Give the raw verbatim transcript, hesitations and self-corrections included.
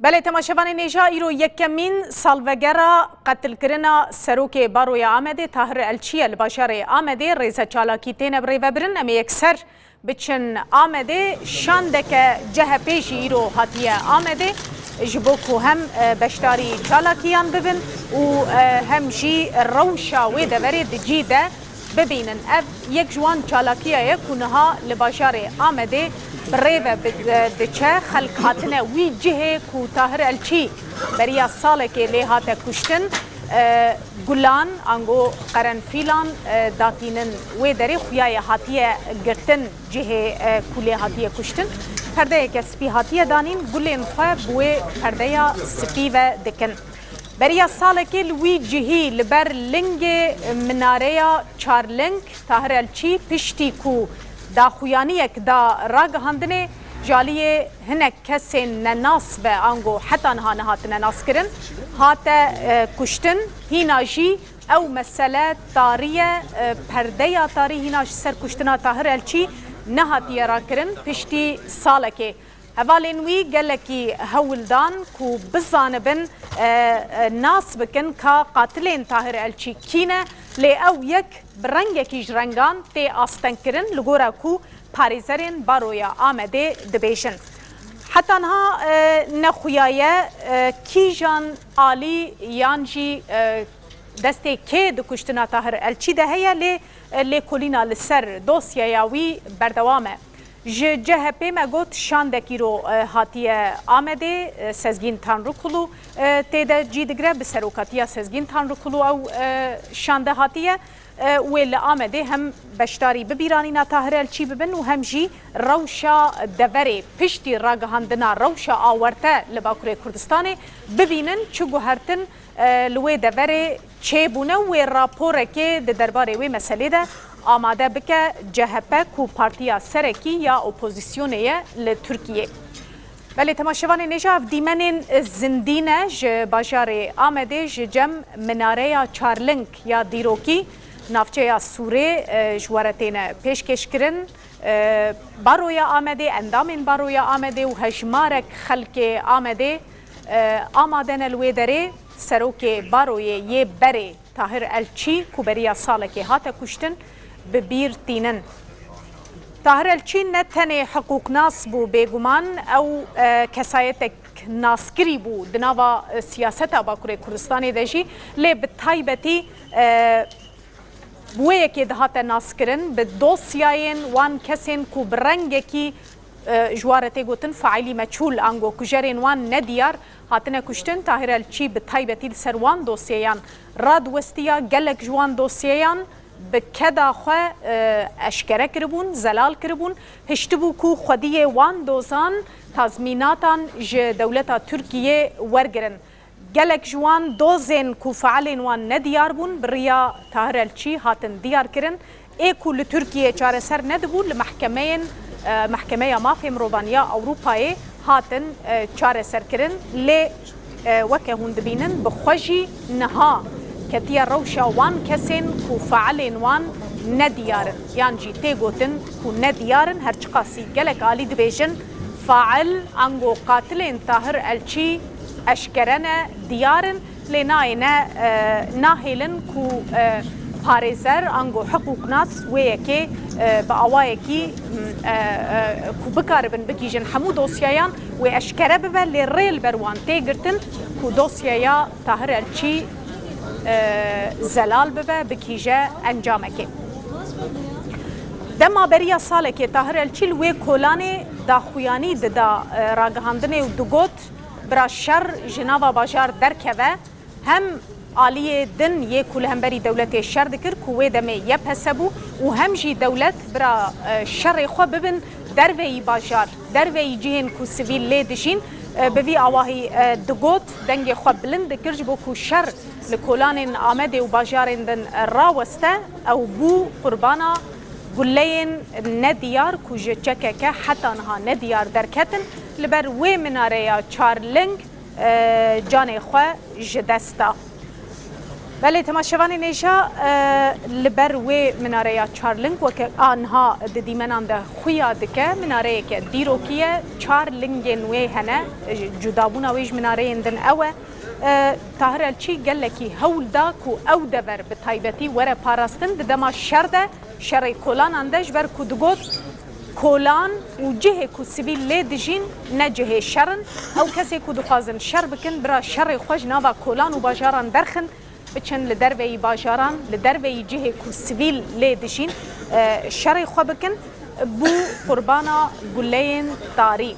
Belê, temaşevanên hêja, îro yekemîn salvegera qetilkirina serokê Baroya Amedê Tahir Elçî ye. Li bajarê Amedê rêze çalakî têne birêvebirin. Em ê yekser biçin Amedê. Şandeke C H P jî îro hatiye Amedê, ji bo ku hem, e, beşdarî çalakiyan bibin û, e, hem jî rewşa wê deverê di cî de bibînin. Ev yek ji wan çalakiya ye ku niha li bajarê Amedê bi rê ve bi-, e, diçe. Xelk hatine wî cihê ku Tahir Elçî beriya salekê lê hate kuştin, e, gulan, ango qerenfîlan, e, datînin wê derê. Xuya ye hatiye girtin cihê, e, ku lê hatiye kuştin. Perdeyeke spî hatiye danîn, gulên xwe bi wê perdeya spî ve dikin. Beriya salekê li wî cihî li ber lingê minareya Çarling Tahir Elçî piştî ku daxuyaniyek da ragihandinê, ji aliyê hinek kesên nenas ve, ango heta niha nehatine naskirin, hate, e, kuştin. Hîna jî ew mesele tarî ye, e, perdeya tarî hîna ji ser kuştina Tahir Elçî nehatiye rakirin piştî salekê. Hevalên wî gelekî hewl dan ku bizanibin, e, e, nas bikin ka qatilên Tahir Elçî kî ne, lê ew yek bi rengekî ji rengan tê astengkirin, li gora ku parêzerên Baroya Amedê dibêjin. Heta niha, e, nexuya ye, e, kîjan alî yan jî, e, destê kê di kuştina Tahir Elçî de heye, lê, e, lêkolîna li ser dosyaya wî berdewam e. Ji C H P me got şandek îro, e, hatiye Amedê, e, Sezgîn Tanrikulu, e, tê de cî digre, bi serokatiya Sezgîn Tanrikulu ew, e, şande hatiye. E, wê li Amedê hem beşdarî bi bîranîna Tahir Elçî bibin û hem jî rewşa deverê piştî ragihandina rewşa awarte li Bakurê Kurdistanê bibînin çi guhertin, e, li wê deverê çêbûne û wê raporekê di derbarê wê meselê de amade bike C H P ku partiya serekî ya opozisyonê ye li Tirkiyê. Belê, temaşevanên hêja, ev dîmenên zindî ne ji bajarê Amedê, ji cem minareya Çarling ya dîrokî navçeya Sûrê, e, ji we re têne pêşkêşkirin. E, Baroya Amedê, endamên Baroya Amedê û hejmarek xelkê Amedê, e, amade ne li wê derê. Serokê Baroyê yê berê Tahir Elçî ku beriya salekê hate kuştin, bi bîr tînin. Tahir Elçî ne tenê hiqûqnas bû, bêguman ew, e, kesayetek naskirî bû di nava, e, siyaseta Bakurê Kurdistanê de jî, lê bi taybetî, e, bi wê yekê dihate naskirin, bi dosyayên wan kesên ku bi rengekî, e, ji wan re tê gotin faîlî meçhûl, ango kujerên wan nediyar, hatine kuştin. Tahir Elçî bi taybetî li ser wan dosyeyan radiwestiya. Gelek ji wan dosyeyan bi keda xwe, e, eşkere kiribûn, zelal kiribûn. Hiştibû ku xwediyê wan dozan tazmînatan ji dewleta Tirkiyê wergirin. Gelek ji wan dozên ku feelên wan nediyar bûn, bi riya Tahir Elçî hatin diyar kirin. Ê ku li Tirkiyê çareser nedibû, li mehkemeyên, e, Mehkemeya Mafê Mirovan ya Ewropayê hatin, e, çareserkirin. Lê, e, weke hûn dibînin, bi xwe jî niha ketiye rewşa wan kesên ku feelên wan nediyar in, yan jî tê gotin ku nediyar in, her çiqasî gelek alî dibêjin, fail ango qatilên Tahir Elçî eşkere ne, diyar in, lê nayêne, e, nahêlin ku, e, parêzer ango hiqûqnas wê yekê, e, bi awayekî, m, e, e, ku bikaribin bigihîjin hemû dosyayan, wê eşkere bibe, lê rê li ber wan tê girtin ku dosyaya Tahir Elçî, e, zelal bibe, bigihîje encamekê. Dema beriya salekê Tahir Elçî li wê kolanê daxuyanî dida, e, ragihandinê û digot, bira şer ji nava bajar derkeve, hem aliyê din yê ku li hemberî dewletê şer dikir, ku wê demê Y P S bû, û hem jî dewlet bira, e, şerê xwe bibin derveyî bajar, derveyî cihên ku sivîl lê dijîn. E, bi vî awahî, e, digot, dengê xwe bilind dikir, ji bo ku şer li kolanên Amedê û bajarên din, e, raweste, ew bû qurbana guleyên nediyar ku ji C K K heta niha nediyar derketin, li ber wê minareya Çarling, e, canê xwe ji dest da. Belê, temaşevanên hêja, e, li ber wê minareya çar ling weke anha di dîmenan de xuya dike, minareyeke dîrokî ye, çar lingên wê hene, e, cudabûna wê ji minareyên din ew e. E, Tahir Elçî gelekî hewl da ku ew dever bi taybetî were parastin di dema şer de, şerê kolanan de, ji ber ku digot, kolan û cihê ku sivîl lê dijîn ne cihê şer in. Ew kesê ku dixwazin şer bikin, bira şerê xwe ji nava kolan û bajaran derxin, biçin li derveyî bajaran, li derveyî cihê ku sivîl lê dijîn, e, şerê xwe bikin, bû qurbana guleyên tarî.